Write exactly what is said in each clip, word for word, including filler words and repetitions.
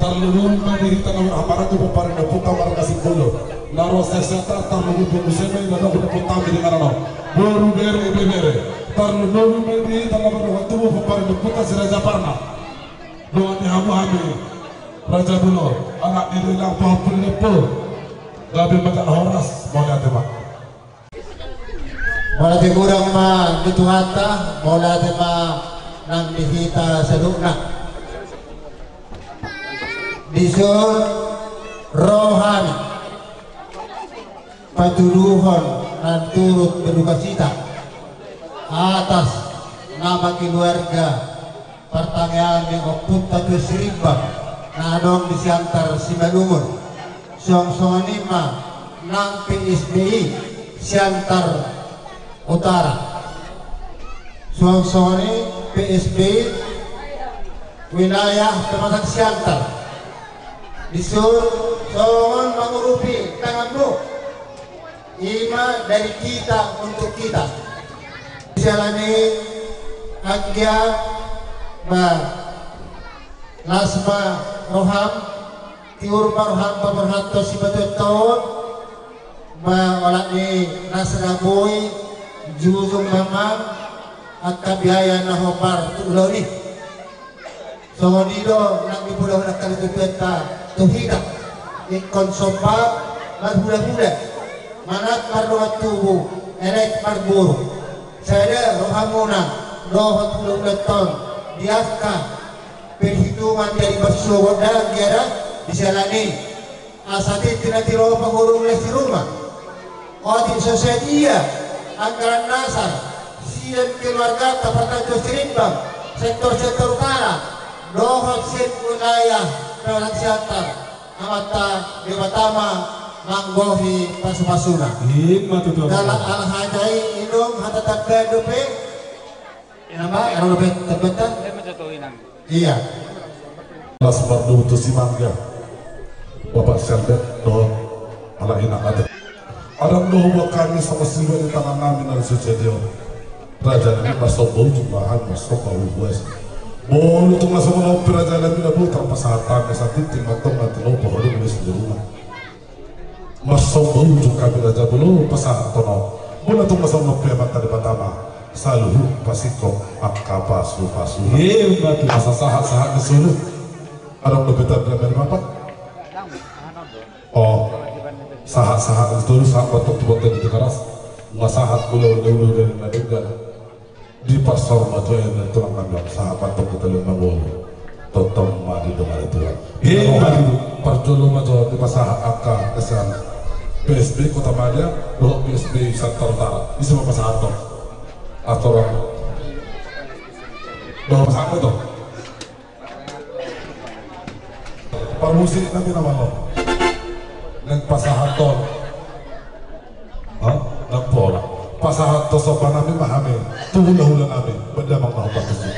Tarlumobi ma di hita na marhahamaranggi pomparan ni ompunta marga Simbolon. Na ro sian Siantar, tarlumobi ma muse na didok ni ompunta di inganan on. Boru, bere, ibebere. Tarlumobi ma di hita na mardongan tubu pomparan ni ompunta si Raja Parna. Dongan ni hamu hami Raja Bolon, anak ni Doli Lang Pahompu ni Lempo. Gabe ma jala horas, mauliate ma. Mauliate godang ma di Tuhanta, mauliate ma nang di hita saluhutna. Dison ro hami patuduhon na turut berdukacita atas nama keluarga partangiangan ni ompunta tu Sirimbang na adong di Siantar Simalungun. Songon i ma nang P S B I Siantar Utara. Songon i P S B I wilayah Pematang Siantar. Dison songon mangurupi tanganmu. I ma dari kita untuk kita. Siala ni i anggia ma las ma roham, tiur ma roham paborhathon sipatupaonta on, ma olat ni na sada boi jujung ma amang angka biaya na hombar tu ulaon i. Songon i do nang dipulahon angka natuatuanta tu hita. Ingkon somba marhulahula, manat mardongan tubu, elek marboru. Sada rohamuna dohot hulahulanta on di angka perhitungan dari marsuo gondang di ada di siala ni i. Asa tintin na tilopa holong na siruma. Otik so sadia anggaran dasar sian keluarganta partangiangan Sirimbang sektor sektor utara dohot sian wilayah Pematang Siantar, Amanta Debata ma manggohi pasupasuna. Ima tutu. Dalam alhajai inum hata tamba dope. Ina ma ero dope tambanta. Ia. Las mardomu tu simangga. Bapak Selbet dohot ala ina ate. Adong do hubuat hami songon sibuat ni tangan nami na so sadia on. Raja nami, marsomba ujung ma hami, marsomba ujung. Molo tung na songon on pe raja nami, na boi tarpasahat hami asa tintin ma antong na tilopa holong ni siruma. Marsomba ujung hami raja molo pasahathon on. Molo tung na songon on pe Amanta Debata ma saluhut pasingkop angka pasupasu. Ima tutu. Asa sahat-sahat ni solu. Adong dope tanda dari bapak. O, sahat-sahat ni solu, sahat ma antong tu bontean ni Tigaras. Nunga sahat molo ulaon ni ulaon na denggan. Dipasahat ma tu anak tulang nami, sahat ma antong tu talu na mangolu. Tongtong ma didongani Tuhan. Ima tutu. Parjolo ma jo dipasahat angka S N P S B Kota Madya dohot P S B Siantar Utara. Ise ma pasahathon? Atorang. Dohot pasahat ma antong. Parmusik nami na malo. Naeng pasahathon. Ha? Naeng pola. Pasahathon somba nami ma hami tu hulahula nami. Benda mang na hombar tusi.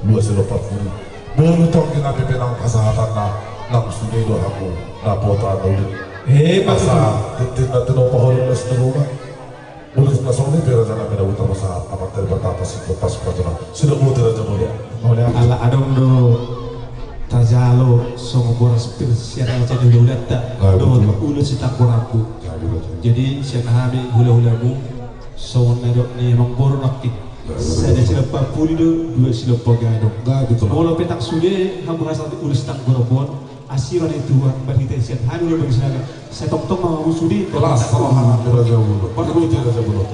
Dua Silompang Puri. Bolu tonggi na pe nang pasahatanna, nang sude do hamu na poda na uli. Eh, asa tintin na tinompa holong na sinurungan. Bolu na songon i pe raja nami na huta pasahat, amanta Debata pasupasu ma tu hamu. Sudah bolu tu raja bolu. Ala adong do tajalo songon boras pir sian raja ni hulahulanta dohot ulos sitangko rambu. Jadi sian hami hulahulamu songon na dok ni amangboru nangkin. Sada Silompang Puri do, dua Silompang Gadong. Molo pe ndang sude hamu hasahatan ulos tangko rambu on, asi roha ni Tuhan marhite sian hami do bagi saga. Sai tongtong ma hamu sude. Las sama hana tu raja bulu.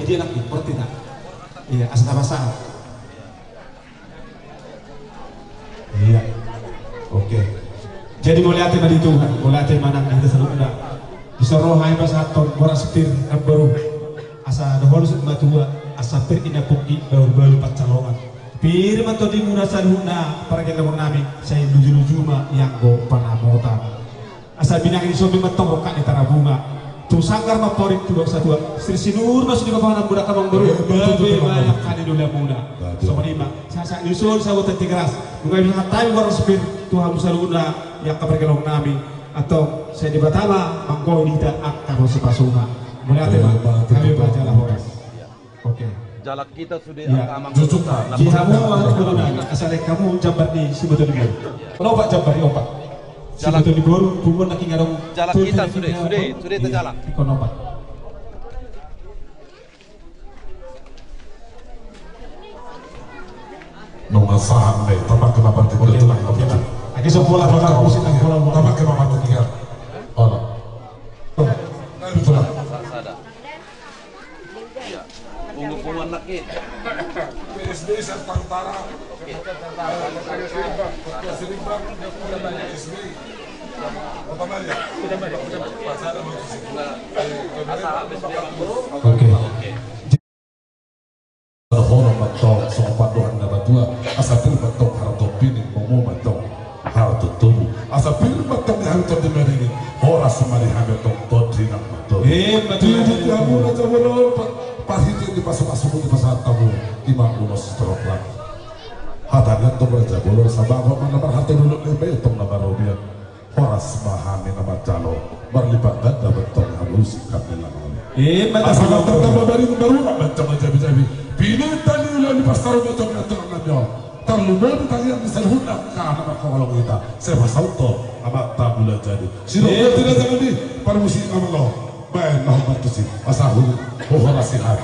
Jadi anak ni berarti tak. Iya, asa tapasahat. Iya. Oke. Jadi mauliate ma di Tuhan, mauliate ma nang di hita saluhutna. Dison ro hami pasahathon boras pir na baru. Asa dohot sut matua, asa pir i na pungki, bahulbahul pansalongan. Pir ma tondimuna saluhutna pargellengon nami, sai lujuluju ma i anggo panamotan. Asa binanga ni sombi ma tong rongkap ni Tarabunga. Tu sanggar ma porik tu bangsa tua. Sir sinur ma sude bapangan muna kamang baru. Babe ma angka ni dolamuna. Songon i ma. Sahat-sahat ni son sabutan Tigaras. Nunga bisa hatabi boras pir tu hamu saluhutna i angka pargellengon nami. Antong sai Debata ma manggohi di hita angka pasupasuna. Mauliate ma. Hami ma jala horas. Oke. Jala hita sude angka amang. Di hamu ma tu boru nami, asa lek hamu jambar ni siboto ni boru. Opat jambar ni opat. Siboto ni boru, punguan na kingarong. Jala hita sude, sude, sude tajala. Ikon opat. Nunga sahat be, tambah ke papan tiga. Oke. Agi so bola, bola, musik, bola, bola. Tambah ke papan tiga. Olah. Betul lah. Sada. Iya. Pungu-punguan nangkin. P S B Serpang Utara. Oke. Kota Selimbang, P S B. Kota Maria. Kota Maria. Pasar Mojosik. Nah, asa habis dia, Bang Bro. Oke. Oke. Horas ma tong songon pandohan na matua, asa pir ma tong harto pini, momo ma tong harto tubu. Asa pir ma tong di hami tondi marini, horas ma di hami tong tondi nang matondi. Eh, betul. Di hamu na jabolo, pa-, parhite ni pasupasu ni pasahat hamu, ima ulos torop lagi. Hata ni antong raja bolon, sabagot ma na marharto dolok ni be tong na marobian. Horas ma hami na manjalo, marlipat ganda ma tong hamu singkat ni langoli. Eh, mantap. Asa martamba baring baru ma manjama jabi-jabi. Pinita ni ula ni pasar ma tong na tong na nyo. Tarlumobi tangiang ni saluhutna angka na marhaholongan hita. Sai pasaut do amanta Mulajadi. Siro, eh, tidak jangan di parmusi amang lo. Baen na hombar tusi. Asa hulu. Horas ni hami.